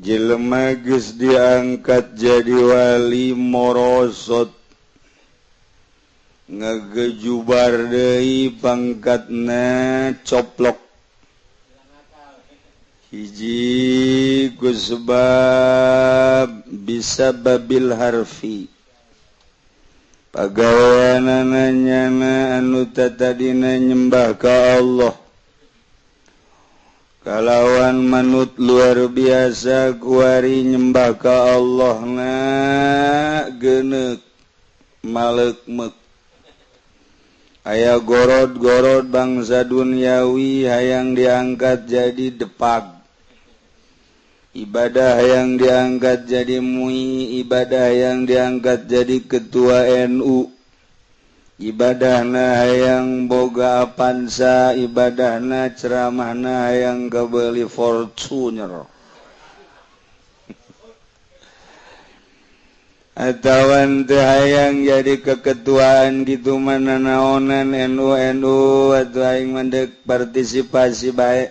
Jelema geus diangkat jadi wali morosot ngegejubar deui pangkatna coplok hiji ku sebab bisa babil harfi pagaweanana nyana anu tatadina nyembah ka Allah kalawan manut luar biasa kuari nyembah ka Allah na geneuk malekmek aya gorod-gorod bangsa duniawi hayang diangkat jadi depag ibadah yang diangkat jadi MUI ibadah yang diangkat jadi ketua NU ibadahna hayang boga Avanza ibadahna ceramahna hayang kebeli Fortuner atawan teh hayang jadi keketuaan gitu mana naonan NU NU atau aing mandek partisipasi baik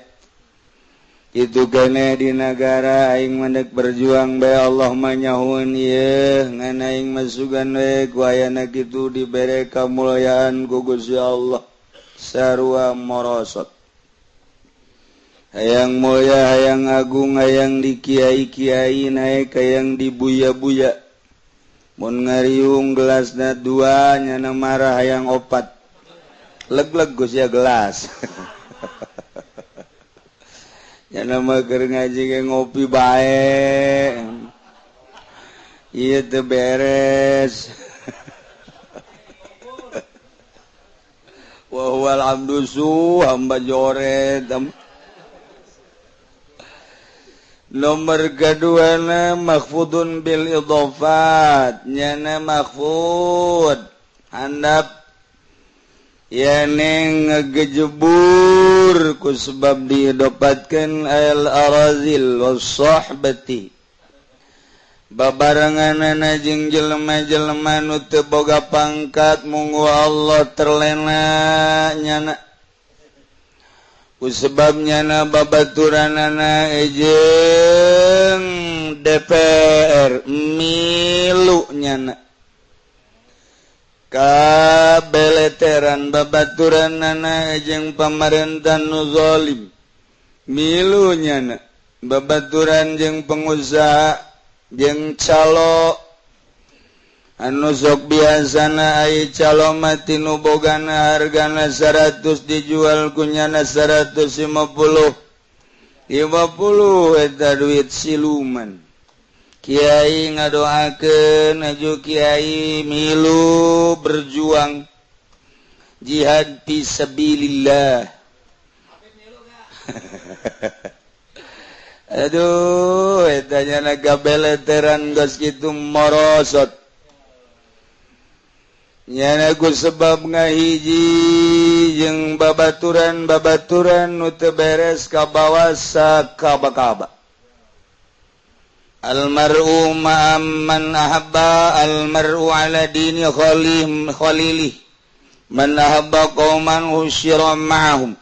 itu kene di negara aing mandek berjuang bae Allah manyahun ieu ngan aing masukan we ku ayana kitu dibere kamulyaan ku Gusti Allah sarua morosot hayang mulya hayang agung hayang di kiai-kiai naek hayang di buya-buya mun ngariung gelasna dua nyana marah hayang opat leg-leg Gus ya gelas nyana mah keur ngaji ge ngopi bae ieu teu beres wa huwal abdu su hamba joret. Nomor kedua na makhfudun bil idhafat nyana makhfud handap yani ngegejebur ku sebab diidopatkeun al arazil was-sahbati babarenganana jeung jelema-jelema nu teu boga pangkat munggu Allah terlena nyana ku sebab nyana babaturanana jeung DPR milu nyana kabeleteran babaturanana jeung pamarentah nu zalim milu nyana babaturan jeung pengusaha jeung calo anu sok biasana ai calo mati nu bogana hargana 100 dijual ku nyana 150 50 eta duit siluman. Kiai ngadoakeun aju kiai milu berjuang jihad fi sabilillah. Aduh eta nyana gabeleteran geus kitu morosot nyana ku sebab ngahiji jeung babaturan-babaturan nu teu beres ka bawasa kaba-kaba. Almar'u ma'amman ahabba almar'u ala dini khalilih man ahabba qauman husyira ma'ahum.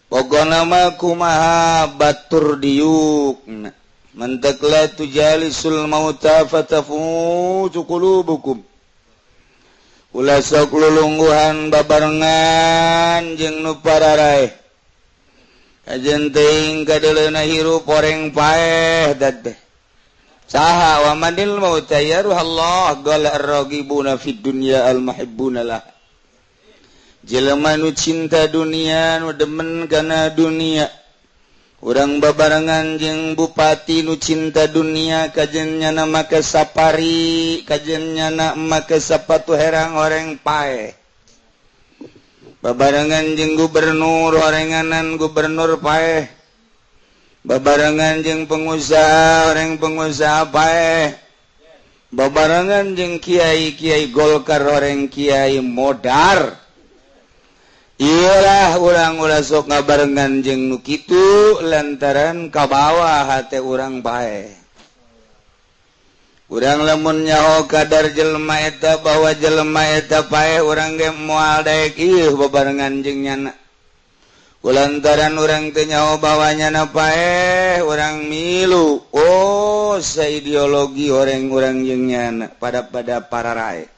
Pokona mah kumaha batur diukna mantak la tujalisul mauta fatafutu qulubukum. Ulah sok lulungguhan babarengan jeung nu pararaeh kajen teuing kadeuleuna hirup oreng paeh dat teh saha wa manil mauta ya ruhallah qala ar-raghibuna fid dunya al-muhibbuna lah. Jelema nu cinta dunia nu demen kana dunia urang babarengan jeung bupati nu cinta dunia kajen nyana make safari kajen nyana make sapatu herang oreng paeh babarengan jeung gubernur orenganan gubernur paeh babarengan jeung pengusaha oreng pengusaha paeh babarengan jeung kiai-kiai Golkar oreng kiai modar. Iyalah urang-urang sok ngabarengan jeung nu kitu lantaran kabawa hate urang bae. Urang lamun nyaho kadar jelema eta bahwa jelema eta pae urang ge moal daek ieu babarengan jeung nyana. Kulantaran urang teu nyaho bawanya paeh urang milu. Oh, saideologi orang-orang jeung nyana pada pada para rae.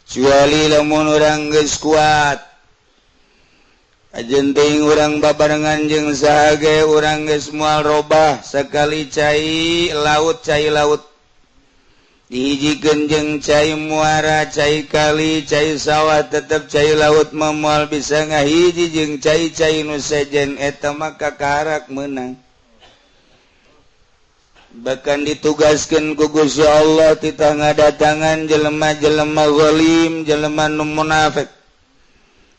Kecuali lamun urang geus kuat, ajenting urang babarengan jeung saha ge urang geus moal robah. Sekali cai laut, cai laut dihijikeun jeung cai muara, cai kali, cai sawah, tetep cai laut mah moal bisa ngahiji jeung cai-cai nu sejen. Eta mah kakarak meunang, bahkan ditugaskan ku Gusti Allah titah ngadatangan jelema-jelema zalim, jelema nu munafik.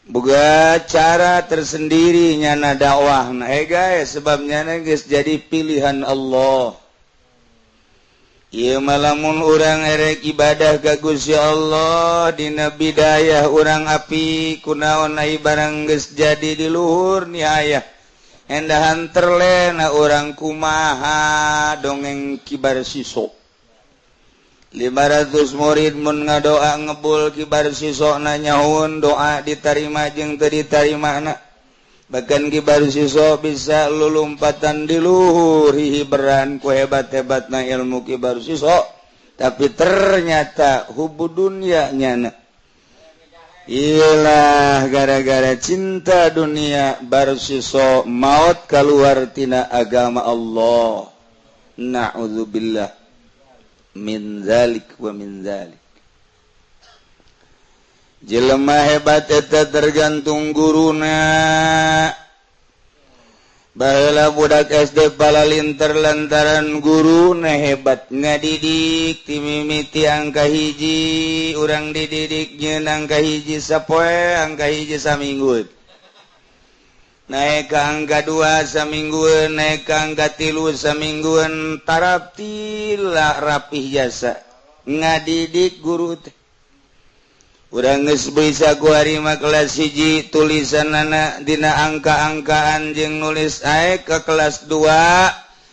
Boga cara tersendiri nyana dakwah. Nah, guys, sebabnya geus jadi pilihan Allah. Ieu mah lamun urang erek ibadah ka Gusti Allah dina bidayah urang api, kunaon ai barang geus jadi di luhur ni aya endahan terlena urang kumaha. Dongeng Kibar Siso, 500 murid mun ngadoa ngebul, Kibar Siso nanyaun doa ditarima jeung teu ditarima na. Bahkan Kibar Siso bisa lulumpatan di luhur hiberan ku hebat-hebatna ilmu Kibar Siso, tapi ternyata hubu dunia nyana. Iyalah, gara-gara cinta dunia Barsiso maut keluar tina agama Allah. Na'udzubillah min zalik wa min zalik. Jelema hebat eta tergantung guruna. Baheula budak SD palalinter lantaran guruna hebat ngadidik ti mimiti angka hiji. Urang dididik nyeun angka hiji sapoe, angka hiji saminggu, naik ke angka 2 saminggueun, naik ke angka 3 saminggueun, taraptila rapih jasa ngadidik guru teh. Urang geus bisa kuari mah kelas 1 tulisanana dina angka-angkaan jeung nulis ae. Ke kelas 2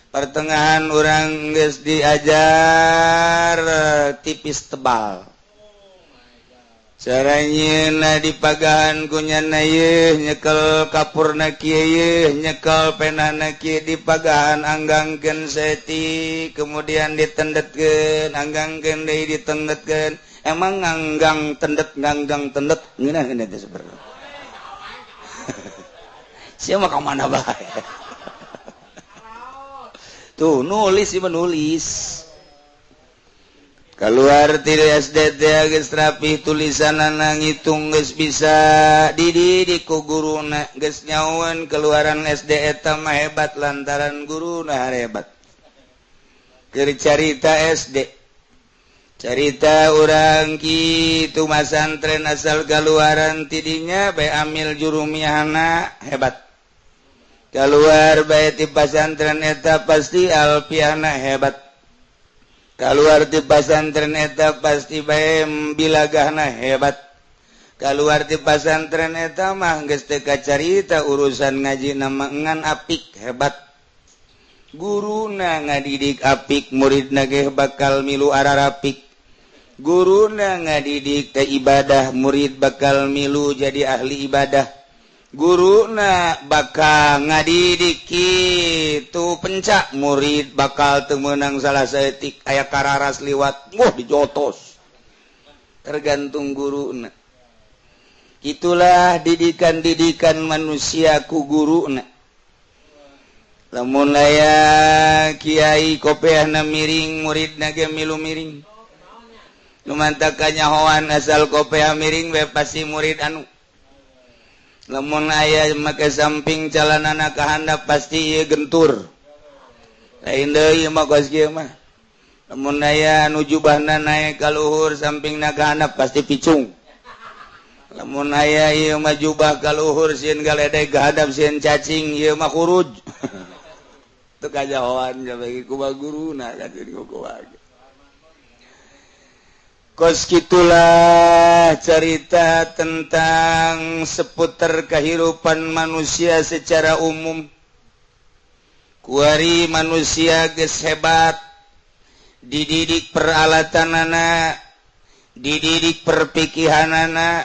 pertengahan urang geus diajar tipis tebal. Cara nyieunna dipagahan ku nyana yeuh, nyekel kapurna kieu yeuh, nyekel penana kieu, dipagahan anggangkeun saeutik, kemudian ditendetkeun, anggangkeun deui, ditendetkeun. Emang nganggang tendet, nganggang tendet ngeunah teh sebenarnya. Sia mah ka mana bae tuh nulis sih, menulis keluar ti SD teh geus rapih tulisanana, ngitung geus bisa, dididik ku guruna geus nyahoan keluaran SD eta mah hebat lantaran guruna hebat. Keur carita SD, carita urang kitu masantren, asal keluaran tidinya bae amil jurumiyahna hebat, keluar bae ti pasantren eta pasti alfiahna hebat, keluar ti pasantren eta pasti bae bilagahna hebat, keluar ti pasantren eta mah geus teu kacarita urusan ngaji nama ngan apik hebat. Guruna ngadidik apik, muridna ge bakal milu ararapik. Guruna ngadidik teh ibadah, murid bakal milu jadi ahli ibadah. Guruna bakal ngadidik kitu pencak, murid bakal teu meunang salah saeutik. Aya kararas liwat, wah dijotos. Tergantung guruna. Itulah didikan-didikan manusia ku guruna. Lamun aya kiai kopeahna miring, muridna ge milu miring. Lumantak kanyahoan asal kopeah miring we pasti murid anu. Lamun aya make samping calanana ka handap pasti ieu gentur. Lain deui mah kos kieu mah. Lamun aya nu jubahna naek ka luhur sampingna ka handap pasti picung. Lamun aya ieu mah jubah ka luhur sieun galedeg ka handap sieun cacing, ieu mah khuruj. Teu kajahoan bagi kumaha guruna kan jadi kumaha. Kos gitulah cerita tentang seputar kehidupan manusia secara umum. Kuari manusia geus hebat, dididik peralatanana, dididik perpikihanana,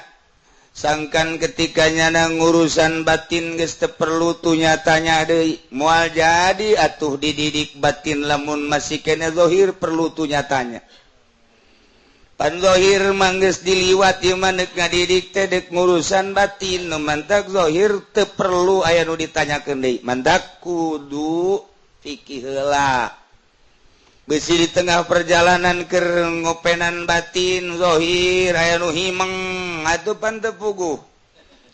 Sangkan ketika nyana ngurusan batin geus teu perlu tu nyatanya deui, moal jadi atuh dididik batin lamun masih kene zahir perlu tu nyatanya. Pan zahir mah geus diliwat ieu mah deuk ngadidik teh deuk ngurusan batin, nu mantak zahir teu perlu aya nu ditanyakeun deui. Mantak kudu fikih heula. Besi di tengah perjalanan keur ngopenan batin zahir aya nu himeng atuh pan teu puguh.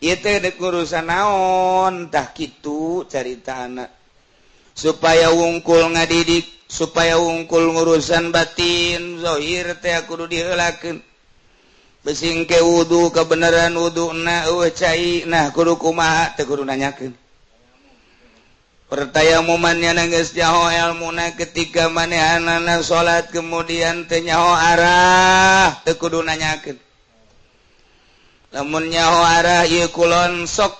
Ieu teh deuk urusan naon tah kitu caritana. Supaya wungkul ngadidik, supaya wungkul ngurusan batin zahir teh kudu diheulakeun. Besi engke wudu kebenaran wuduna eueuh cai nah kudu kumaha teu kudu nanyakeun. Pertayamumannya geus nyaho elmuna ketika manehanana salat kemudian teu nyaho arah teu kudu nanyakeun. Lamun nyaho arah ieu kulon sok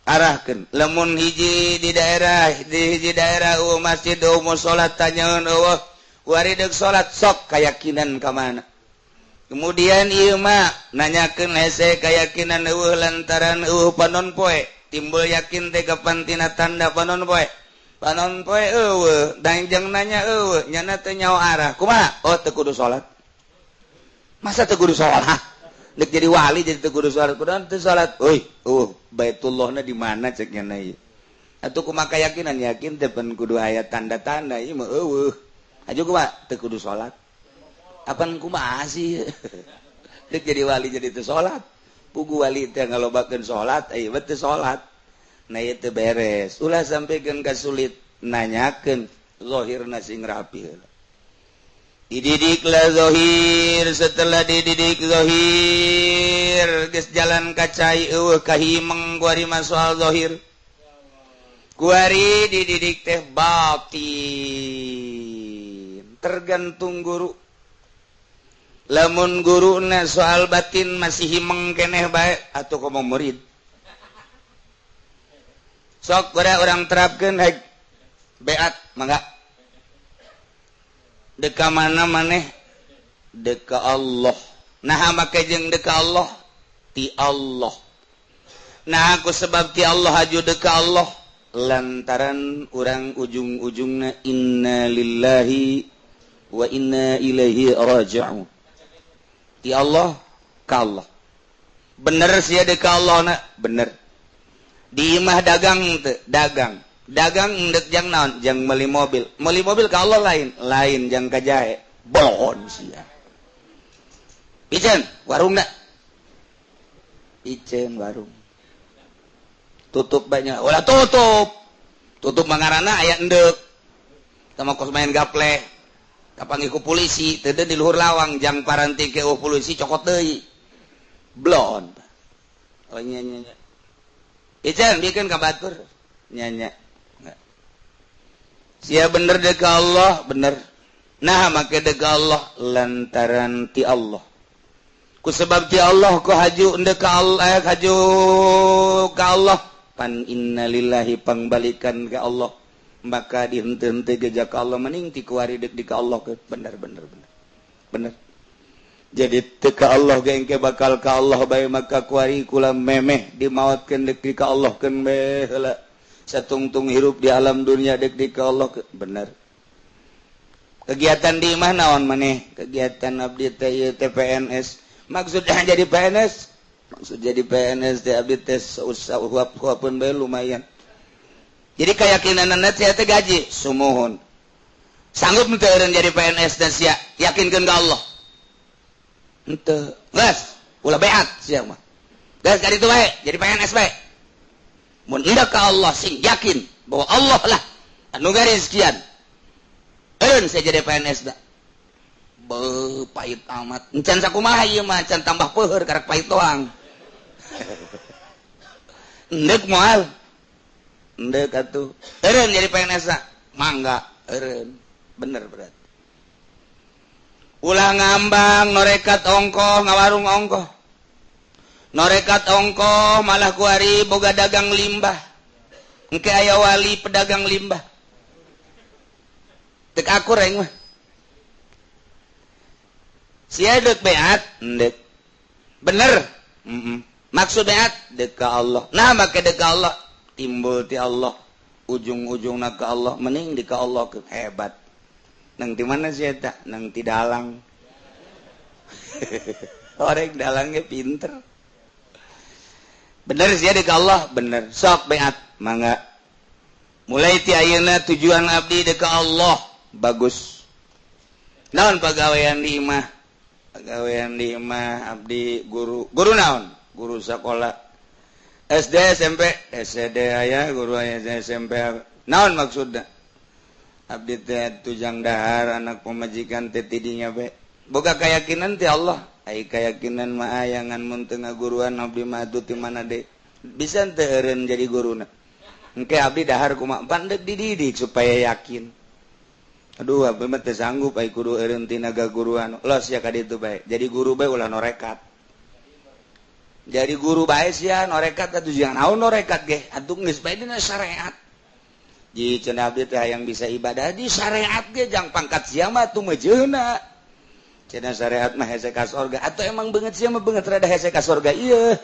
arahkeun. Lamun hiji di daerah di hiji daerah eueuh masjid eueuh musala tanyaeun eueuh wari deuk salat sok kayakinan ka mana. Kemudian ieu mah nanyakeun hese kayakinan eueuh lantaran eueuh panon poe. Timbul yakin teh kapan tina tanda panon poe. Panon poe eueuh, dangjang nanya eueuh, nyana teu nyaho arah. Kumaha? Oh teu kudu salat. Masa teu kudu salat? Deuk jadi wali jadi teu kudu salat. Kudu teu salat. Euy, eueuh, Baitullahna di mana cek nyana ieu? Atuh kumaha keyakinan yakin teh pan kudu aya tanda-tanda ieu mah eueuh. Aju kumaha? Teu kudu salat. Apan kumaha sih? Deuk jadi wali jadi teu salat. Pugu wali teh ngalobakeun salat, ieu mah teu salat. Nah ieu teu beres. Ulah sampikeun ka sulit nanyakeun zahirna sing rapi heula. Dididiklah zahir, setelah dididik zahir geus jalan ka cai eueuh kahimeng kuari mah soal zahir. Kuari dididik teh batin. Tergantung guru. Lamun guruna soal batin masih himeng keneh bae atuh komo murid. Sok ora urang terapkeun hek beat mangga. Deka mana maneh? Deka Allah. Nah make jeung deka Allah ti Allah. Nah aku sebab ti Allah aju deka Allah lantaran urang ujung-ujungna inna lillahi wa inna ilaihi raji'un. Ti Allah ka Allah. Bener sia deka Allah na? Bener. Di imah dagang teu? Dagang. Dagang endek jang naon? Jang meuli mobil. Meuli mobil ka Allah lain, lain jang ka jahe. Bohon sia. Iceun warungna. Iceun warung. Tutup banyak. Ulah tutup. Tutup mangarana aya endek. Sama kos main gaple. Kapanggih ku polisi, teu di luhur lawang jang paranti ke polisi cokot deui. Blon. Oh nya nya nya. Iceun bikeun ka batur. Nya nya. Sia bener dek Allah, bener. Nah make dek Allah lantaran ti Allah. Ku sebab ti Allah ku haju endek ka Allah, haju ka Allah. Pan innalillahi pangbalikan ka Allah. Maka dihenteu-henteu gejak ka Allah mending ti kuari dek di ka Allah ke bener bener bener. Bener. Jadi teu ka Allah ge engke bakal ka Allah bae maka kuari kula memeh dimaotkeun dek di ka Allah keun bae heula. Satungtung hirup di alam dunia dek di ka Allah ke bener. Kegiatan di imah naon maneh? Kegiatan abdi teh ieu teh PNS. Maksudnya jadi PNS? Maksud jadi PNS teh abdi teh sausa-huap-huapeun bae lumayan. Jadi keyakinanna sia teh gaji sumuhun. Sanggup henteu eureun jadi PNS dan sia yakinkeun ka Allah. Henteu. Geus, ulah beat sia mah. Geus kaditu bae jadi PNS bae. Mun hendak ka Allah sing yakin bahwa Allah lah anu ngarizkian. Eureun saya jadi PNS da. Beuh pahit amat. Encan sakumaha ieu mah can tambah peuheur karek pahit doang. Endek moal. Endek atuh. Eureun jadi PNS da. Mangga eureun. Bener berarti. Ulah ngambang norekat ongkoh ngawarung ongkoh. Norekat ongkoh malah kuari boga dagang limbah. Engke aya wali pedagang limbah. Tek akur aing mah. Sia deuk beat, endek. Bener. Maksud beat dek ka Allah. Nah make dek ka Allah timbul ti Allah, ujung-ujungna ka Allah, mending di ka Allah ke hebat. Nang di mana sih eta? Nang ti dalang. Orang dalangnya pinter. Bener sih dek Allah, bener. Sok beat mangga. Mulai ti ayeuna tujuan abdi dek Allah, bagus. Naon pagawean di imah? Pagawean di imah abdi guru. Guru naon? Guru sekolah. SD, SMP, SD aya, guru aya SMP. Naon maksudna? Abdi teh tujang dahar anak pemajikan teh tidinya be. Boga keyakinan ti Allah. Ai keyakinan mah aya ngan mun teu ngaguruan abdi mah atuh ti mana deui. Bisa teu eureun jadi guruna. Engke abdi dahar kumaha pan deuk dididik supaya yakin. Aduh abdi mah teu sanggup ai kudu eureun tina gaguruan. Los ya ka ditu bae. Jadi guru bae ulah norekat. Jadi guru bae sia norekat atuh jangan naon norekat ge. Atuh geus bae dina syariat. Ji cenah abdi teh hayang bisa ibadah di syariat ge jang pangkat sia mah atuh meujeuna. Cenah syariat mah hese ka sorga atau emang beungeut sia mah beungeut rada hese ka sorga ieu.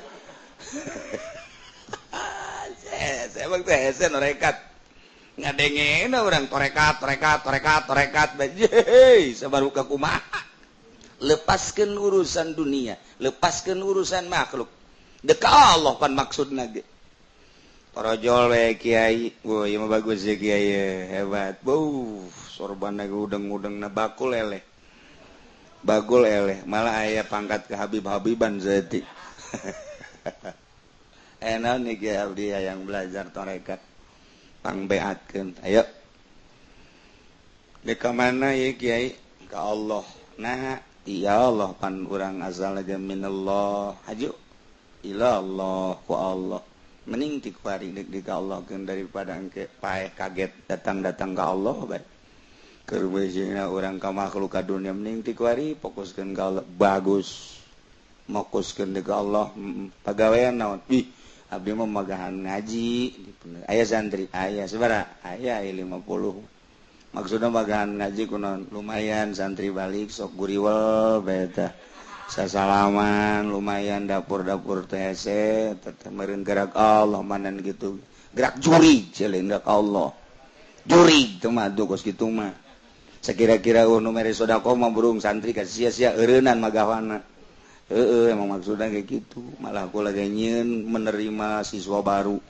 Emang teh hese norekat. Ngadengena urang torekat torekat torekat torekat bae sabaru ka kumaha. Lepaskeun urusan dunia, lepaskeun urusan makhluk. Dek Allah pan maksudna ge. Torojol we kiai, wah ieu mah bagus ya kiai, hebat. Beuh, sorbanna ge udeng-udengna bakul eleh. Bagul eleh, malah aya pangkat ke Habib-habiban saeutik. Enak nih kiai abdi yang belajar tarekat. Pangbeatkeun. Ayo. Dek ka mana ya kiai? Ka Allah. Nah, ya Allah pan urang asal aja minallah haju ila Allah ku Allah. Mending ti kuari deuk di ka Allah keun daripada engke paeh kaget datang-datang ka Allah bae. Keur beusina urang ka makhluk ka dunia mending ti kuari fokuskeun ka Allah bagus. Fokuskeun ka Allah pagawean naon? Ih, abdi mah magahan ngaji. Aya santri, aya sabaraha? Aya 50. Maksudna magahan ngaji kunaon? Lumayan santri balik sok guriwel bae tah. Sasalaman lumayan dapur-dapur teh hese teteh meureun gerak Allah manan gitu. Gerak jurig ceuleun gerak Allah. Jurig teu mah atuh kos kitu mah. Sakira-kira nu mere sedekah mah burung santri ka sia-sia eureunnan magawana. Heeh emang maksudna kayak gitu. Malah aku lagi nyieun menerima siswa baru.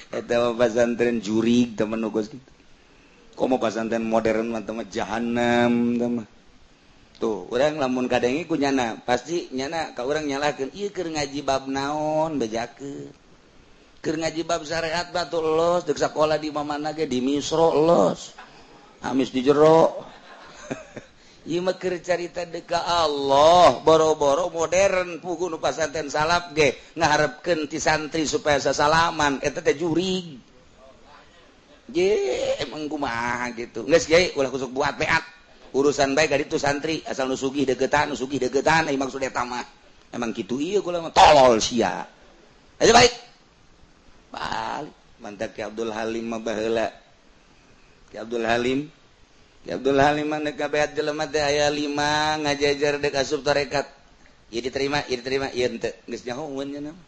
Eta mah pasantren jurig temen nu kos kitu. Komo pasantren modern mah teh mah jahanam teh mah. Tuh, urang lamun kadengi ku nyana, pasti nyana ka urang nyalahkeun, ieu keur ngaji bab naon bejakeun. Keur ngaji bab syariat batu los, deuk sakola di mamana ge di Misro los. Amis di jero. Ieu mah keur carita deuk ka Allah, boro-boro modern pugu nu pasantren salaf ge ngaharepkeun ti santri supaya sasalaman, eta teh jurig. Je emang kumaha gitu. Geus kiai ulah kusuk buat beat. Urusan baik gak itu santri asal nu sugih deukeutan, nu sugih deukeutan, ai maksud eta mah. Emang kitu ieu kula mah tolol sia. Ayo balik. Balik. Mantap Ki Abdul Halim mah baheula. Ki Abdul Halim. Ki Abdul Halim mah deuk kabeat jelema teh aya 5 ngajajar deuk asup tarekat. Ieu diterima, ieu diterima, ieu henteu. Geus nyahoeun nya mah.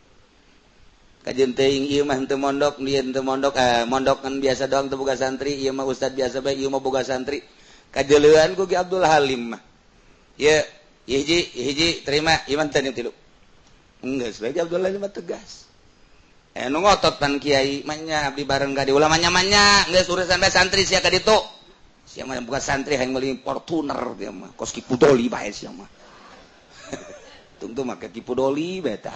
Kajeun teuing ieu mah henteu mondok, ieu henteu mondok, mondok kan biasa doang teu boga santri, ieu mah ustad biasa bae, ieu mah boga santri. Kajeleuan ku Ki Abdul Halim mah. Ieu hiji, hiji terima, ieu mah teu tilu. Geus bae Ki Abdul Halim mah tegas. Nu ngotot pan kiai mah nya abdi bareng ka di ulah manya-manya, geus urusan bae santri sia ka ditu. Sia mah buka santri hayang meuli Fortuner dia mah, kos Ki Pudoli bae sia mah. Tungtu make Ki Pudoli bae tah.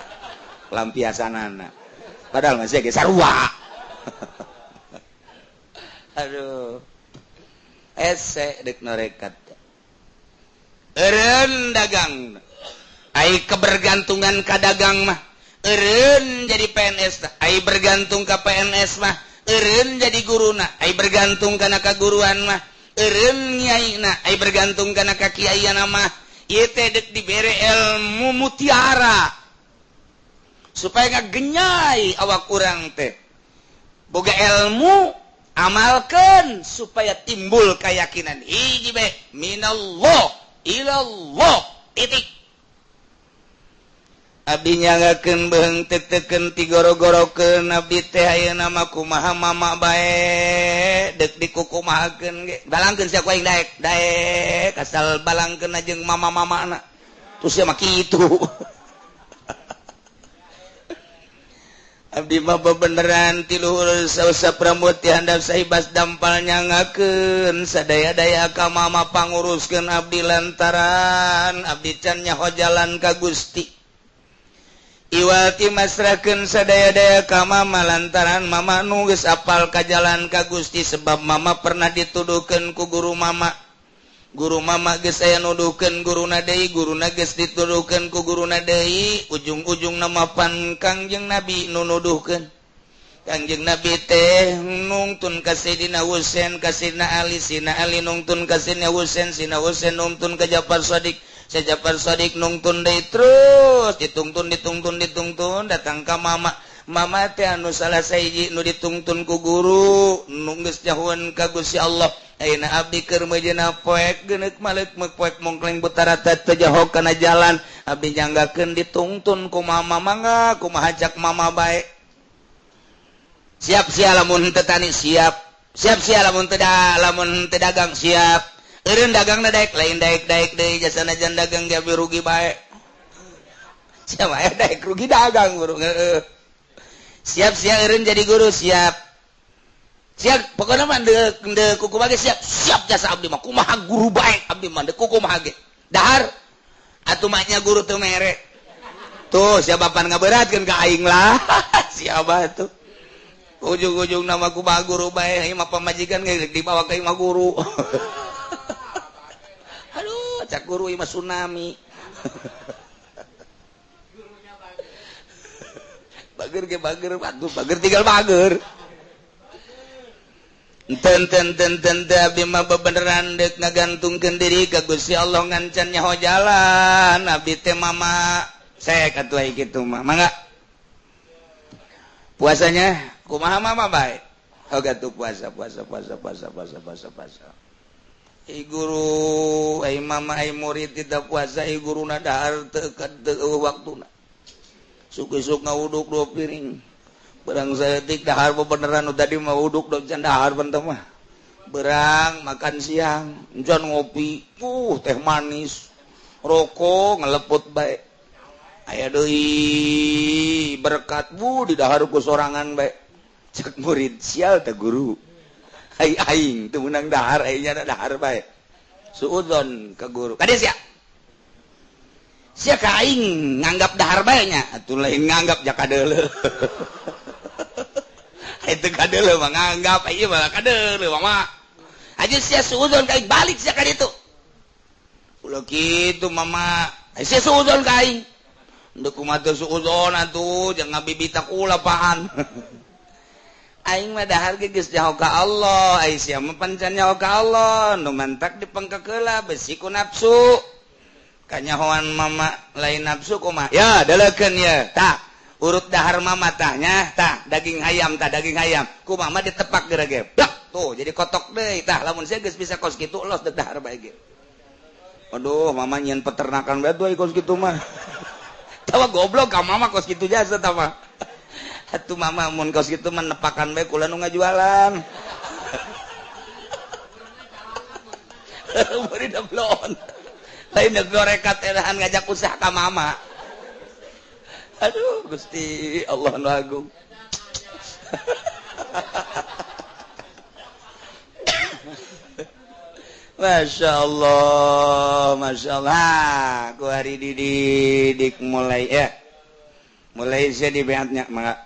Lampiasanana. Padahal masih ge sarua. Aduh. Ese dek norekat. Eureun dagang. Ai kebergantungan ka dagang mah. Eureun jadi PNS tah. Ai bergantung ka PNS mah. Eureun jadi guruna. Ai bergantung kana kaguruan mah. Eureun nyaina. Ai bergantung kana ka kiaiana mah. Ieu teh dek dibere ilmu mutiara. Supaya ngagenyai awak urang teh. Boga ilmu amalkan supaya timbul keyakinan hiji be minallah ilallah titik. Abdi nyanggakeun beung teteken tigoro-gorokeun abdi teh ayeuna mah kumaha mama bae deuk dikukumahakeun ge balangkeun sia ku aing daek daek asal balangkeun jeung mama-mamana terus sia mah kitu. Abdi mah bebeneran ti luhur sausap rambut ti handap saibas dampal nyangakeun sadaya-daya ka mama panguruskeun abdi lantaran abdi can nyaho jalan ka Gusti. Iwati masrahkeun sadaya-daya ka mama lantaran mama nu geus apal ka jalan ka Gusti sebab mama pernah dituduhkeun ku guru mama. Guru mama geus aya nuduhkeun guruna deui, guruna geus dituduhkeun ku guruna deui, ujung-ujung nama pan Kangjeng Nabi nu nuduhkeun. Kangjeng Nabi teh nungtun ka Sayyidina Husain, ka Sayyidina Ali, Sayyidina Ali nungtun ka Sayyidina Husain, Sayyidina Husain nungtun ka Ja'far Shadiq. Ja'far Shadiq nungtun deui terus ditungtun ditungtun ditungtun datang ka mama. Mama teh anu salah sahiji nu ditungtun ku guru nu geus nyahueun ka Gusti Allah. Ayeuna abdi keur meujeuhna poek geuneuk maleuk meuk poek mongkleng butarata teu jaho kana jalan abdi nyanggakeun ditungtun ku mama mangga kumaha cak mama bae. Siap sia lamun teu tani siap. Siap sia lamun teu lamun teu dagang siap. Eureun dagangna daek lain daek-daek deui jasana jan dagang ge rugi bae. Siapa aya daek rugi dagang guru. Heeh. Siap sia eureun jadi guru siap. Siap pokona mah deuk kukumaha ge siap. Siap jasa abdi mah kumaha guru bae abdi mah deuk kukumaha ge. Dahar atuh mah nya guru teu mere. Tuh siapa pan ngaberatkeun ka aing lah. Siapa tuh. Ujung-ujung nama kumaha guru bae ieu mah pamajikan ge dibawa ka imah guru. Aduh, cak guru imah tsunami. Bager ge bager, bagus bager tinggal bager. Enten ten ten ten abdi mah bebeneran deuk ngagantungkeun diri ka Gusti Allah ngancan nyaho jalan. Abdi teh mama sek atuh ai kitu mah. Mangga. Puasanya kumaha mama bae? Oh gatuh puasa puasa puasa puasa puasa puasa puasa. Ai guru, ai mama, ai murid tidak puasa, ai guruna dahar teu teu waktuna. Suk-isuk ngawuduk 2 piring. Berang saeutik dahar bebeneran nu tadi mah wuduk do can dahar benteh mah. Berang makan siang, encan ngopi, teh manis, rokok ngeleput bae. Aya deui berkat bu di dahar ku sorangan bae. Cek murid sial teh guru. Ai aing teu meunang dahar, ai nya dahar bae. Suudzon ka guru. Kade sia? Sia ka aing nganggap dahar bae nya, atuh lain nganggap ja kadeuleu. Ai teu kadeuleu mah nganggap, ai ieu mah kadeuleu mah. Aja sia suudzon ka aing balik sia ka ditu. Ulah kitu mama. Ai sia suudzon ka aing. Deuk kumaha teu suudzon atuh, jangan ngabibita kula paan. Aing mah dahar ge geus nyaho ka Allah, ai sia mah pancan nyaho ka Allah, nu mantak dipengkekeula besi ku nafsu. Kanyahoan mama lain nafsu kumaha? Ya, delekeun ye. Tah, urut dahar mama tah nya, tah daging hayam tah daging hayam. Ku mama ditepak geura ge. Blak, tuh jadi kotok deui. Tah lamun sia geus bisa kos kitu los deuk dahar bae ge. Aduh, mama nyieun peternakan bae tuh kos kitu mah. Tawa goblok ka mama kos kitu jasa tah mah. Atuh mama mun kos kitu mah nepakan bae kula nu ngajualan. Bari dablon. Lain deuk gorekat erahan ngajak usaha ka mama. Aduh Gusti Allah nu agung. Masya Allah, Masya Allah. Ku hari dididik mulai ya. Mulai saya di beatnya mangga.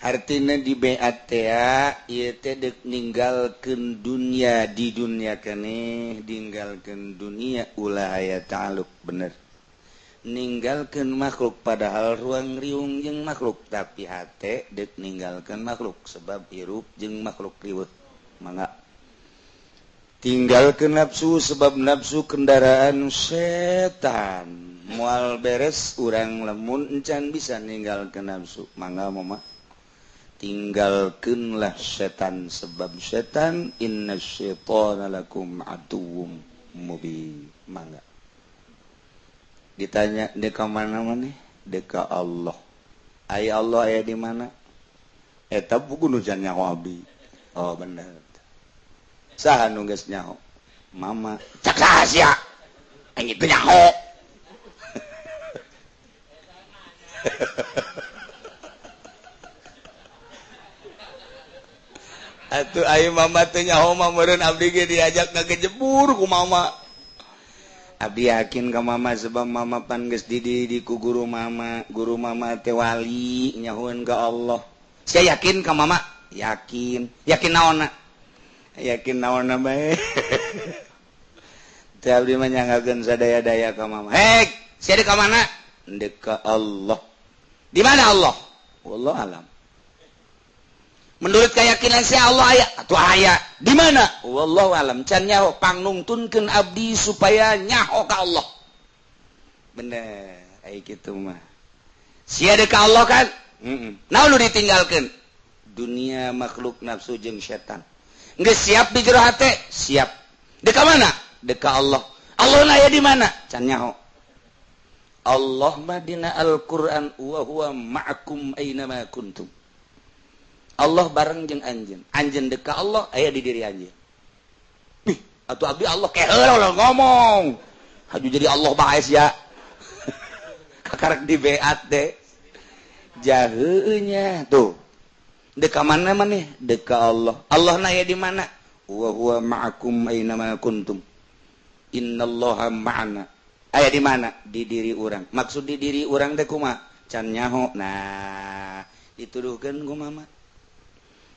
Artinya di beat ya, ieu teh deuk ninggalkeun dunia di dunia keneh, ninggalkeun dunia ulah aya ta'aluk bener. Ninggalkeun makhluk padahal ruang riung jeung makhluk, tapi hate deuk ninggalkeun makhluk sebab hirup jeung makhluk riweuh. Mangga. Tinggalkeun nafsu sebab nafsu kendaraan setan. Moal beres urang lamun encan bisa ninggalkeun nafsu. Mangga mama. Tinggalkeunlah setan sebab setan inna syaitana lakum aduwwum mubin. Mangga. Ditanya deka mana maneh? Deka Allah. Ai Allah aya di mana? Eta buku nu can nyaho abdi. Oh bener. Saha nu geus nyaho? Mama. Cak saha sia? Aing itu nyaho. Atuh ai mama teh nyaho mah meureun abdi ge diajak ngagejebur ku mama. Abdi yakin ka mama sebab mama pan geus dididik ku guru mama, guru mama teh wali nyahoeun ka Allah. Sia yakin ka mama? Yakin. Yakin naonna? Yakin naonna bae. Teh abdi mah nyanggakeun sadaya-daya ka mama. Hei, sia di ka mana? Ndek ka Allah. Di mana Allah? Wallahu alam. Menurut keyakinan saya Allah aya atau aya di mana? Wallahu alam. Can nyaho pangnungtunkeun abdi supaya nyaho ka Allah. Bener, ai kitu mah. Sia deuk ka Allah kan? Heeh. Naon nu ditinggalkeun? Dunia, makhluk, nafsu jeung setan. Geus siap di jero hate? Siap. Deuk ka mana? Deuk ka Allah. Allah na aya di mana? Can nyaho. Allah mah dina Al-Qur'an wa huwa ma'akum aina ma kuntum. Allah bareng jeung anjeun. Anjeun deuk ka Allah aya di diri anjeun. Ih, atuh abdi Allah keheula ulah ngomong. Haju jadi Allah bae sia. Kakarek di beat deh. Jaheunya tuh. Deuk ka mana maneh? Deuk ka Allah. Allah na aya di mana? Wa huwa ma'akum aina ma kuntum. Innallaha ma'ana. Aya di mana? Di diri urang. Maksud di diri urang teh kumaha? Can nyaho. Nah, dituduhkeun ku mama.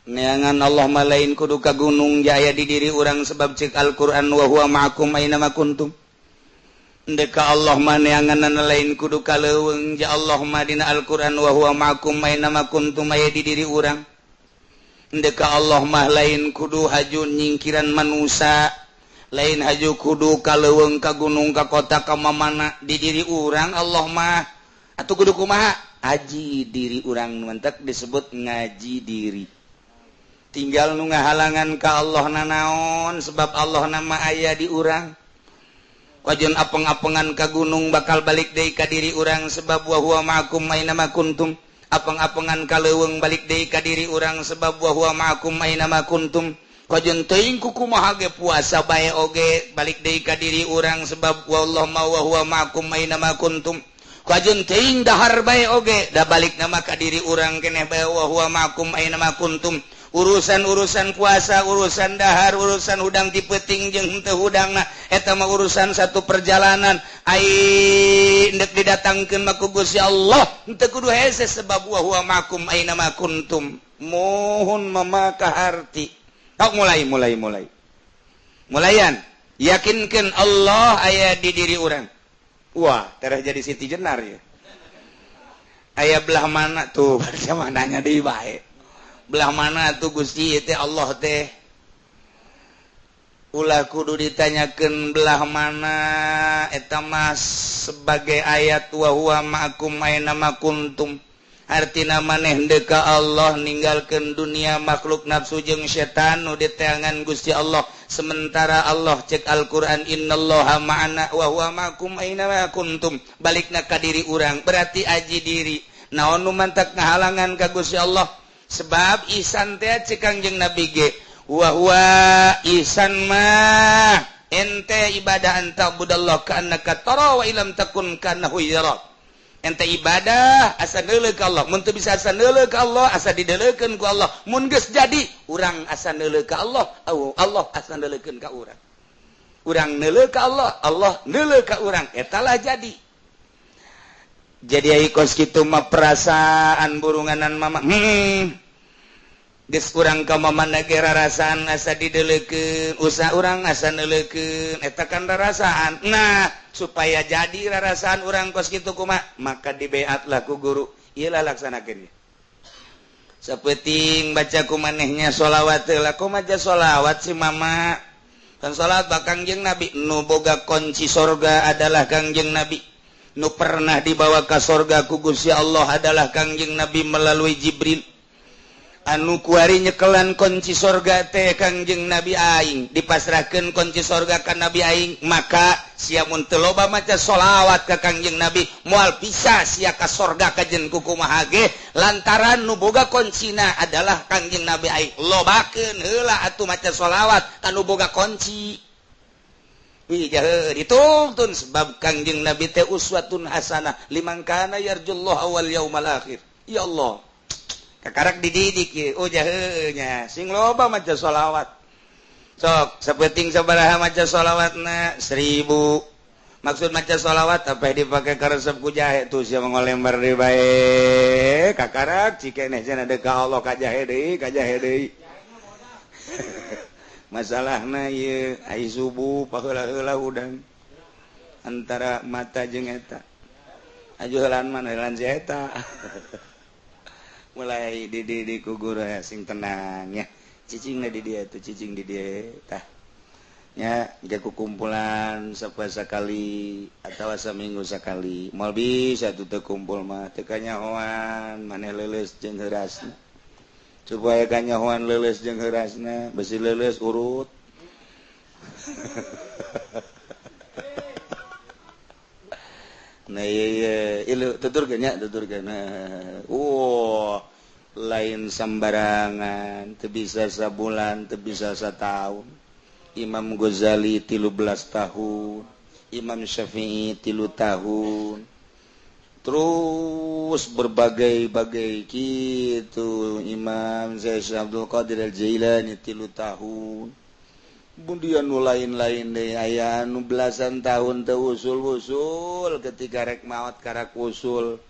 Neangan Allah mah lain kudu ka gunung jaya di diri urang sebab cek Al-Qur'an wa huwa ma'akum aina ma kuntum. Ndek ka Allah mah neanganna lain kudu ka leuweung ja Allah mah dina Al-Qur'an wa huwa ma'akum aina ma kuntum aya di diri urang. Ndek ka Allah mah lain kudu haju nyingkiran manusa, lain haju kudu ka leuweung ka gunung ka kota ka mamana di diri urang Allah mah. Atuh kudu kumaha? Aji diri urang mantak disebut ngaji diri. Tinggal nu ngahalangan ka Allah nanaon sebab Allah nama aya di urang. Wajan apeng-apengan ka gunung bakal balik deui ka diri urang sebab wa huwa ma'akum aina ma kuntum. Apeng-apengan ka leuweung balik deui ka diri urang sebab wa huwa ma'akum aina ma kuntum. Kajen teuing ku kumaha ge puasa bae oge balik deui ka diri urang sebab wallahu ma wa huwa ma'akum aina ma kuntum. Kajen teuing dahar bae oge da balik nama ka diri urang keneh bae wa huwa ma'akum aina ma kuntum. Urusan-urusan puasa, urusan dahar, urusan hudang ti peuting jeung henteu hudangna eta mah urusan satu perjalanan. Ai endek didatangkeun mah ku Gusti Allah henteu kudu hese sebab wa huwa ma'akum aina ma kuntum. Mohon mama kaharti. Tok mulai Mulayan yakinkeun Allah aya di diri urang. Wah, tereh jadi Siti Jenar ya. Aya belah mana tuh baca mananya deui bae. Belah mana tuh Gusti teh Allah teh. Ulah kudu ditanyakeun belah mana eta mah sebagai ayat wa huwa ma'akum aina ma kuntum. Artina maneh deuk ka Allah ninggalkeun dunia makhluk nafsu jeung setan nu diteangan Gusti Allah. Sementara Allah cek Al-Qur'an innallaha ma'ana wa huwa ma'akum aina ma kuntum. Balikna ka diri urang berarti aji diri. Naon nu mantak ngahalangan ka Gusti Allah? Sebab ihsan teh cek Kangjeng Nabi ge wa huwa ihsan mah ente ibadah anta budallah ka annaka tara wa ilam takun kanahu yara. Ente ibadah asa neuleuh ka Allah, mun teu bisa asa neuleuh ka Allah, asa dideulekeun ku Allah. Mun geus jadi urang asa neuleuh ka Allah, Allah asa neuleukeun ka urang. Urang neuleuh ka Allah, Allah neuleuh ka urang, eta lah jadi. Jadi ai kos kitu mah perasaan burunganan mama. Geus urang ka mamana ge rarasaan asa dideulekeun, usaha urang asa neuleukeun, eta kan rarasaan. Nah, supaya jadi rarasaan urang kos kitu kumaha, maka dibeatlah ku guru. Ieu lah laksanakeun. Sapenting baca ku manehnya sholawat heula, kumaha sholawat si mama. Kan sholawat ba Kangjeng Nabi, nu boga kunci sorga adalah Kangjeng Nabi. Nu pernah dibawa ka sorga ku Gusti Allah adalah Kangjeng Nabi melalui Jibril. Anu kuari nyekelan kunci sorga teh Kangjeng Nabi aing, dipasrahkeun kunci sorga ka Nabi aing, maka sia mun teu loba maca sholawat ka Kangjeng Nabi moal bisa sia ka sorga kajen kukumaha ge, lantaran nu boga kuncina adalah Kangjeng Nabi aing. Lobakeun heula atuh maca sholawat ka nu boga kunci. Wih jahe dituntun sebab Kangjeng Nabi teh uswatun hasanah liman kana yarjullaha wal yaumal akhir. Ya Allah, kakarak dididik ye, oh jahenya sing loba maca sholawat. Sok sapenting sabaraha maca sholawatna 1000. Maksud maca sholawat apa dipake karesep ku jahe tuh sia ngolembar deui bae. Kakarak cikeneh cenah deuk ka Allah ka jahe deui, ka jahe deui. Masalahna ieu ai subuh paheula-heula udang antara mata jeung eta. Aju heulaan mana heulaan si eta. Mulai dididik ku guru sing tenang ya, cicing di dia tuh, cicing di dia tah nya ge kumpulan sapoe sakali atawa saminggu sakali moal bisa tuh teu kumpul mah teu kanyahoan maneh leuleus jeung heurasna, supaya kanyahoan leuleus jeung heurasna besi leuleus urut. Nah iya ilu tuturkeun nya, tuturkeun. Lain sembarangan, teu bisa sabulan, teu bisa satahun. Imam Ghazali 13 tahun, Imam Syafi'i 3 tahun. Terus berbagai-bagai gitu. Imam Syekh Abdul Qadir Al-Jailani 3 tahun. Kemudian nu lain-lain deh, aya nu belasan tahun teu usul-usul, ketika rek maot karak usul.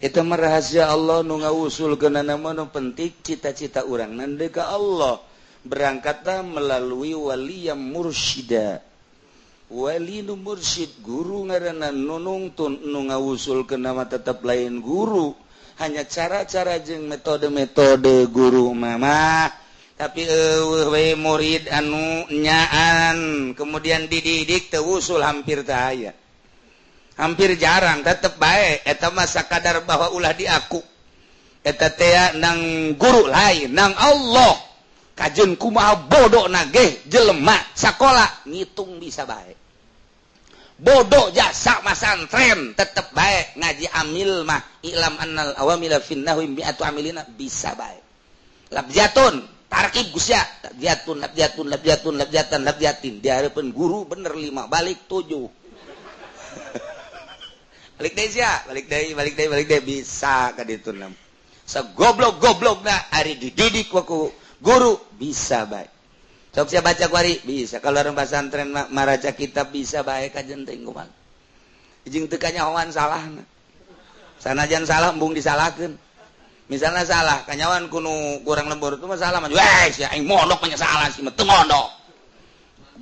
Eta mah rahasia Allah nu ngausul keunana mah nu penting cita-cita urang nande ka Allah. Berangkatlah melalui wali yang mursyida. Wali nu mursyid guru ngaranna nu nungtun nu ngausul keuna mah tetep lain guru, hanya cara-cara jeung metode-metode guru mah. Tapi eueuh we murid anu nyaan kemudian dididik teu usul hampir teu aya, hampir jarang, tetep bae eta mah sakadar bahwa ulah diaku eta teh nang guru lain nang Allah. Kajeun kumaha bodoh nageh jelema sakola ngitung bisa bae, bodoh jasa masantren tetep bae ngaji amil mah ilam annal awamila finnahwi mi'atu amilina bisa bae. Labjatun tarkib gusya labjatun labjatun labjatun labjatan labjatin di hareupeun guru bener 5 balik 7. Balik deui sia, balik deui, balik deui, balik deui bisa ka ditu nam. Sagoblok-goblokna ari dididik ku guru bisa bae. Sok sia baca ku ari bisa, kalau orang pesantren maraca kitab bisa bae kajen teh kumaha. Jeung teu kanyahoan salahna. Sanajan salah embung disalahkeun. Misalnya salah, kanyawan kuno kurang lembur itu masalah mah. Weh, sia aing mondok mah salah sih mah teu mondok.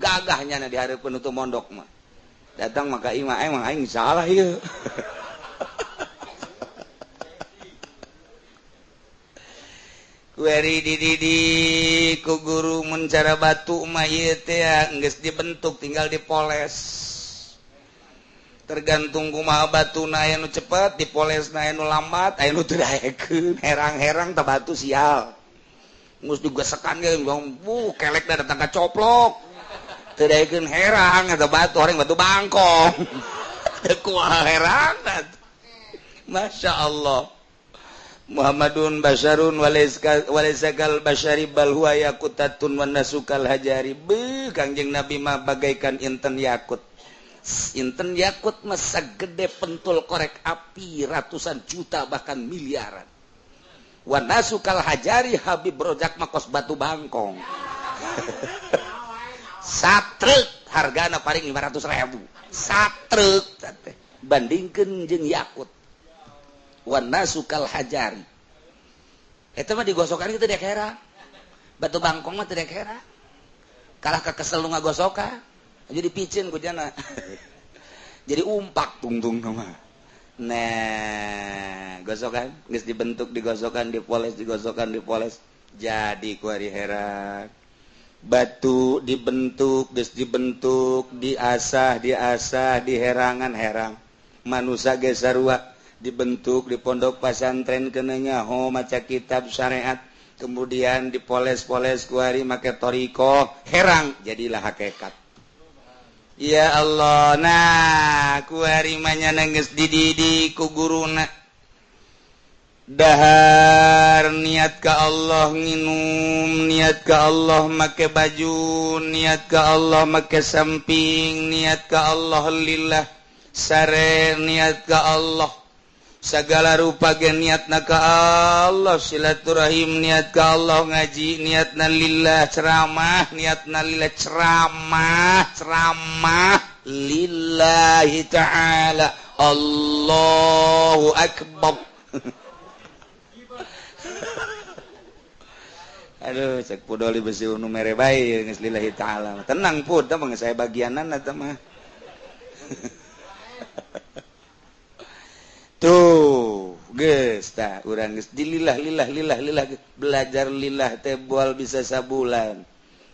Gagahnya na di hareupeun teu mondok mah. Datang maka imah emang aing salah ieu. Kueri dididik ku guru mun cara batu mah ieu teh geus dibentuk tinggal dipoles. Tergantung kumaha batuna aya nu cepet dipolesna, aya nu lambat, aya nu teu daekeun, herang-herang tah batu sial. Geus digesekan ge bu kelekna datang ka coplok. Teu daekeun herang eta batu orang batu bangkong. Teu kumaha herang. Masya Allah. Muhammadun basyarun walaysakal basyari bal huwa yaqutatun wan nasukal hajari. Beuh Kangjeng Nabi mah bagaikan inten yakut. Inten yakut mah sagede pentul korek api ratusan juta bahkan miliaran. Wan nasukal hajari Habib Rojak mah kos batu bangkong. Satruk hargana paling 500.000. Satruk teh bandingkeun jeung yakut. Wan nasukal hajari. Eta mah digosokan kitu dek hera. Batu bangkong mah teu dek hera. Kalah ka kesel nu ngagosokan. Jadi picin ku jana. Jadi umpak tungtung mah. Nah, gosokan geus dibentuk digosokan dipoles digosokan dipoles jadi ku ari hera. Batu dibentuk geus dibentuk diasah diasah diherangan herang. Manusa ge sarua Dibentuk di pondok pasantren kena nyaho maca kitab syariat, kemudian dipoles-poles kuari make toriko herang jadilah hakikat. Ya Allah, nah kuari mah nyana geus dididik ku guruna dahar niat ka Allah, nginum niat ka Allah, make baju niat ka Allah, make samping niat ka Allah, lillah sare niat ka Allah, segala rupa ge niatna ka Allah, silaturahim niat ka Allah, ngaji niatna lillah, ceramah niatna lillah, ceramah ceramah lillahi ta'ala. Allahu akbar. Aduh, cek pudoli besi nu mere bae geus lillahi ta'ala. Tenang pud, tah mah saya bagianan eta mah. Tuh, geus tah urang geus dilillah lillah lillah lillah belajar lillah teh moal bisa sabulan,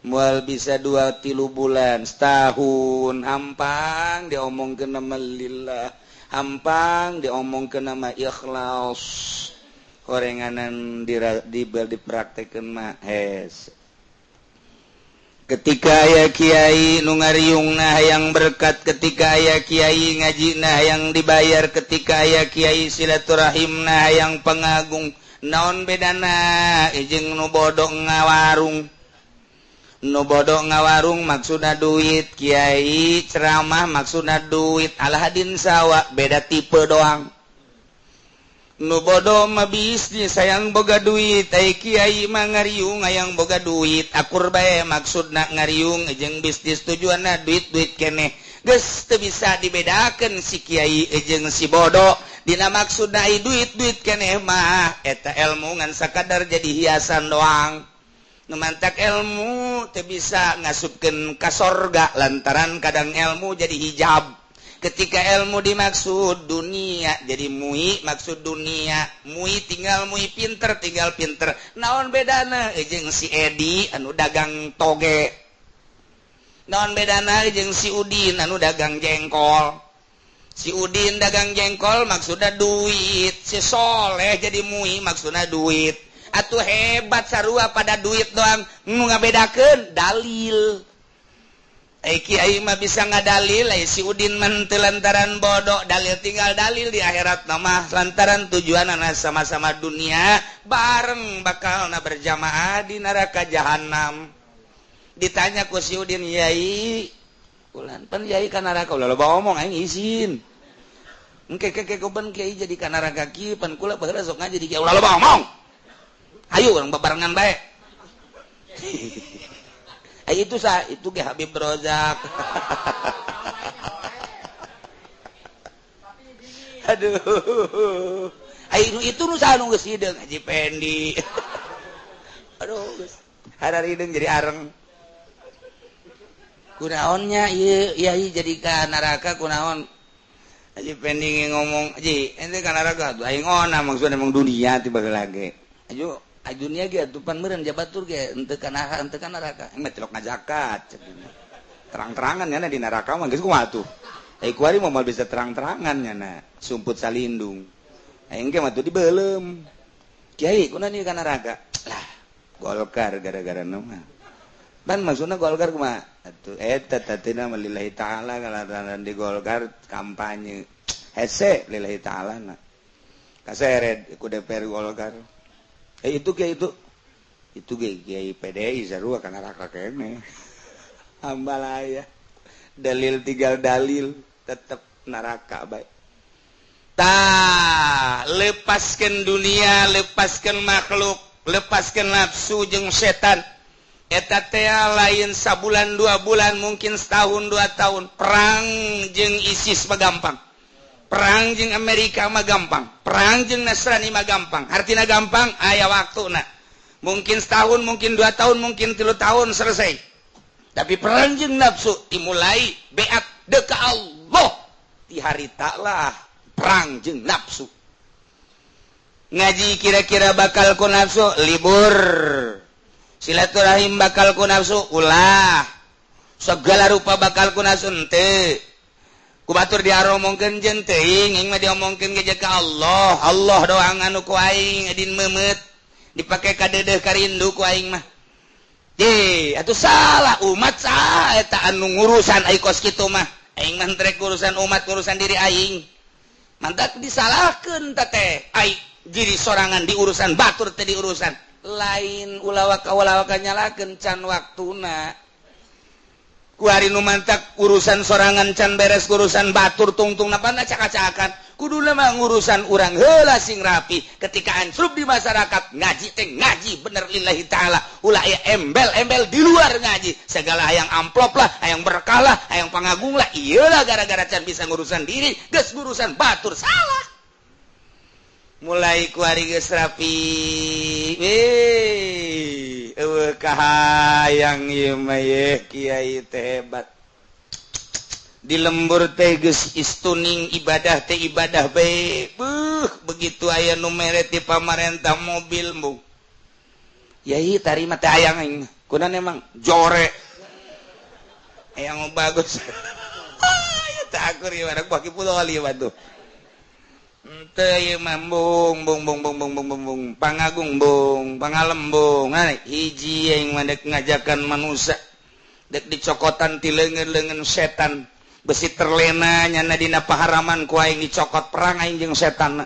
moal bisa 2-3 bulan, setahun hampang diomongkeun nama lillah, hampang diomongkeun nama ikhlas. Horenganan dipraktekeun mah hes. Ketika aya kiai nu ngariungna hayang berkat, ketika aya kiai ngajina hayang dibayar, ketika aya kiai silaturahimna hayang pengagung, naon bedana jeung nu bodoh ngawarung? Nu bodoh ngawarung maksudna duit, kiai ceramah maksudna duit, alahadin sawa beda tipe doang. Nu bodoh mah bisnis hayang boga duit, ai kiai mah ngariung hayang boga duit, akur bae maksudna ngariung jeung bisnis tujuanna duit-duit keneh. Geus teu bisa dibedakeun si kiai jeung si bodoh dina maksudna ai duit-duit keneh mah eta ilmu ngan sakadar jadi hiasan doang. Nu mantak ilmu teu bisa ngasupkeun ka sorga lantaran kadang ilmu jadi hijab. Ketika ilmu dimaksud dunia jadi mui, maksud dunia mui tinggal mui pinter tinggal pinter. Naon bedana jeung si Edi anu dagang toge, naon bedana jeung si Udin anu dagang jengkol. Si Udin dagang jengkol maksudna duit, si Soleh jadi mui maksudna duit. Atuh hebat sarua pada duit doang, nu ngabedakeun dalil. Kiai mah bisa ngadalil, si Udin mah teu lantaran bodoh, dalil tinggal dalil di akhirat mah lantaran tujuanana sama-sama dunia bareng bakalna berjamaah di neraka jahanam. Ditanya ku si Udin, yai ulan pan yai ka neraka ulah loba omong aing izin. Engke ke ben kiai jadi ka neraka kieu pan kula baheula sok ngaji di kiai ulah loba omong. Ayo urang babarengan bae. Itu sah, itu ge Habib Rozak. Aduh. Ayo itu nu saha nu geus hideung Haji Pendi. Aduh geus hararideung jadi areng. Kunaonnya ieu yai jadi ka neraka kunaon? Haji Pendi ngomong, "Haji, ente ka neraka atuh aing ona maksudna emang dunia ti baheula ge." Ayo dunia ge atuh pan meureun jabatur ge henteu ka neraka, mah tilok ngazakat terang-terangan nyana di neraka mah geus kumaha tuh. Ai kuari mah moal bisa terang-terangan nyana sumput salindung. Aing ge mah tuh dibeuleum. Kiai kunaon ieu ka neraka? Lah, Golkar gara-gara mah. Ban maksudna Golkar kumaha? Atuh eta tatina mah lillahi ta'ala kalataran di Golkar kampanye. Hese lillahi ta'ala na. Kaseret ku DPR Golkar. Itu kiai itu kiai PDI sarua ka neraka keneh. Hambalaya. Dalil tinggal dalil tetep neraka bae. Tah, lepaskeun dunia, lepaskeun makhluk, lepaskeun nafsu jeung setan. Eta teh lain sabulan 2 bulan, mungkin setahun 2 tahun. Perang jeung ISIS mah gampang. Perang jeung Amerika mah gampang, perang jeung Nasrani mah gampang. Artina gampang aya waktuna. Mungkin setahun, mungkin 2 tahun, mungkin 3 tahun selesai. Tapi perang jeung nafsu dimulai beat deka Allah. Di harita lah perang jeung nafsu. Ngaji kira-kira bakal ku nafsu libur. Silaturahim bakal ku nafsu ulah. Segala rupa bakal ku nafsu henteu. Ku batur diaromongkeun jeung teuing aing mah diomongkeun ge ka Allah. Allah doang anu ku aing edin meumeut dipake kadeudeuh karindu ku aing mah. Ye, atuh salah umat saha eta anu ngurusan ai kos kitu mah. Aing mah rek urusan umat, urusan diri aing. Mantak disalahkeun teh teh. Ai diri sorangan diurusan batur teh diurusan. Lain ulawaka-ulawaka nyalakeun can waktuna. Kuari nu mantak urusan sorangan can beres urusan batur tungtung napana caka-cakan. Kuduna mah ngurusan urang heula sing rapi. Ketika ansrup di masyarakat ngaji teh ngaji bener lillahi ta'ala. Ulah aya embel-embel di luar ngaji. Segala hayang amplop lah, hayang berkah lah, hayang pangagung lah. Iyalah gara-gara can bisa ngurusan diri, geus ngurusan batur salah. Mulai kuari geus rapi. Weh, eueuh kahayang ieu mah ye kiai teh hebat. Di lembur teh geus istuning ibadah teh ibadah bae. Beuh, begitu aya nu mere ti pamarentah mobil mung. Yai tarima teh hayang aing. Kunan emang jore. Hayang bagus. Ya teh akur ieu anak baki pulau ieu mah tuh. Teu ieu mah bung bung bung bung bung bung bung bung pangagung bung pangalembung hiji aing mah dek ngajakan manusia dek dicokotan ti leungeun-leungeun setan besi terlena nyana dina paharaman ku aing dicokot perang aing jeung setan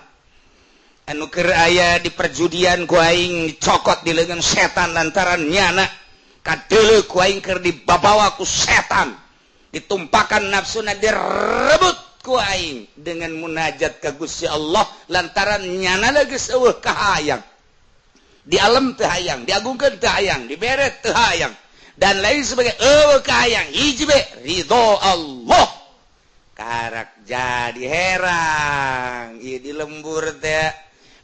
anu keur aya di perjudian ku aing dicokot di leungeun setan lantaran nyana kadeuleu ku aing keur dibabawa ku setan ditumpakan nafsuna direbut ku aing dengan munajat ka Gusti Allah lantaran nyana geus eueuh kahayang di alam teu hayang diagungkeun teu hayang dibere teu hayang dan lain sebagai eueuh kahayang hiji be ridho Allah karak jadi herang ieu di lembur teh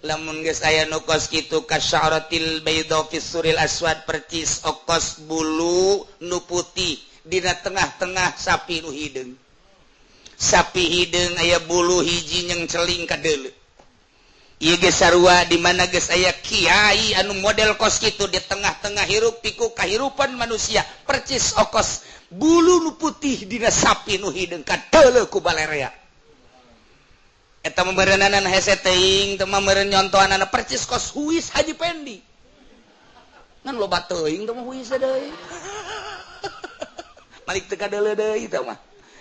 lamun geus aya nu kos kitu kasyaratil bayda fi suril aswad percis okos bulu nu putih dina tengah-tengah sapi nu hideung. Sapi hideung aya bulu hiji nyeng celing ka deuleu. Ieu geus sarua di mana geus aya kiai anu model kos kitu di tengah-tengah hirup piku kahirupan manusia percis okos bulu nu putih dina sapi nu hideung ka deuleu ku balerea. Eta meureunanan hese teuing teu mah meureun nyontohanana percis kos huis Haji Pendi. Ngan loba teuing teu mah huis deui. Malik teu ka deuleu deui teu mah.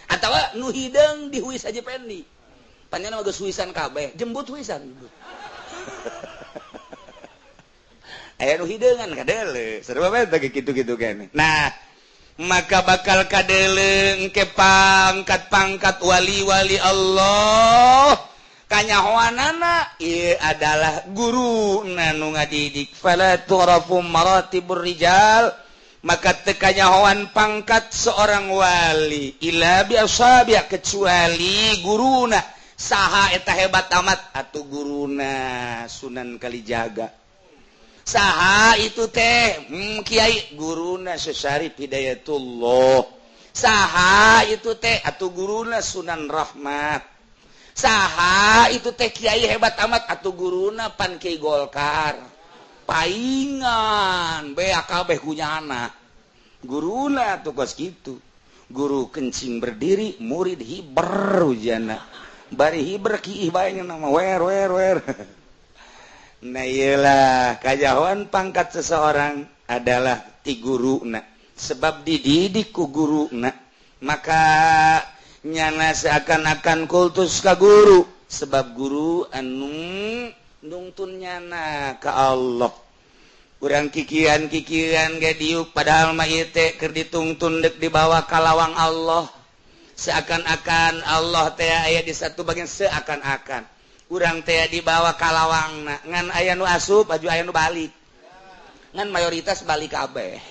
Atawa nu hideung di huis Haji Pendi. Panjang mah geus huisan kabeh, jembut huisan. Aya nu hideungan kadeuleu, sarua bae teh kitu-kitu keneh. Nah, maka bakal kadeuleu engke pangkat-pangkat wali-wali Allah. Kanyahoanana ieu adalah guru nu ngadidik. Fala tu'rafu maratibur rijal. Maka tekanyahoan pangkat seorang wali ila bi ashabi kecuali guruna saha eta hebat amat atuh guruna Sunan Kalijaga saha itu teh kiai guruna Syarif Hidayatullah saha itu teh atuh guruna Sunan Rahmat saha itu teh kiai hebat amat atuh guruna pan Kiai Golkar paingan bea kabeh kunyana guruna tuh kos kitu guru kencing berdiri murid hiber ujana bari hiber kiih bae nama wer wer wer. Nah iyalah kajahoan pangkat seseorang adalah ti guruna sebab dididik ku guruna maka nyana seakan-akan kultus ka guru sebab guru anu nungtun nyana ka Allah. Urang kikian-kikian ge diuk padahal mah ieu teh keur ditungtun deuk dibawa ka lawang Allah. Seakan-akan Allah teh aya di satu bagian seakan-akan urang teh dibawa ka lawangna ngan aya nu asup baju aya nu balik. Ngan mayoritas balik kabeh.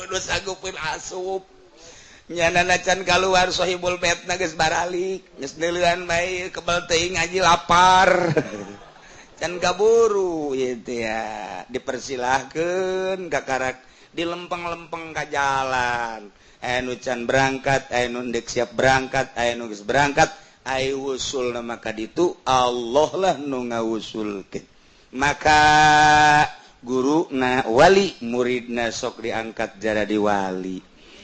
Udah sanggupin asup. Nyana can kaluar sohibul betna geus baralik, geus neuleuan bae kebel teuing ngaji lapar. Can kaburu ieu teh ya dipersilahkeun ka karak dilempeng-lempeng ka jalan. Aya nu can berangkat, aya nu deuk siap berangkat, aya nu geus berangkat, aya wusulna maka ditu Allah lah nu ngawusulkeun. Maka guruna wali, muridna sok diangkat jadi wali.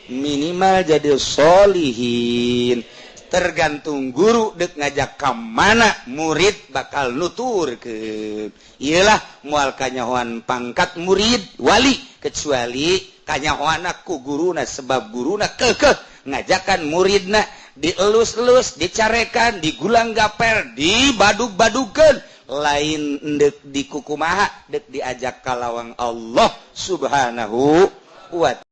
Minimal jadi solihin. Tergantung guru dek ngajak ke mana, murid bakal nuturkeun. Iyalah, moal kanyahoan pangkat murid wali kecuali kanyahoan ku guruna, sebab guruna kekeh ngajakan muridna, dielus-elus, dicarekan, digulang gaper, dibadug-badugeun, lain dek dikukumaha, dek diajak kalawang Allah Subhanahu wa.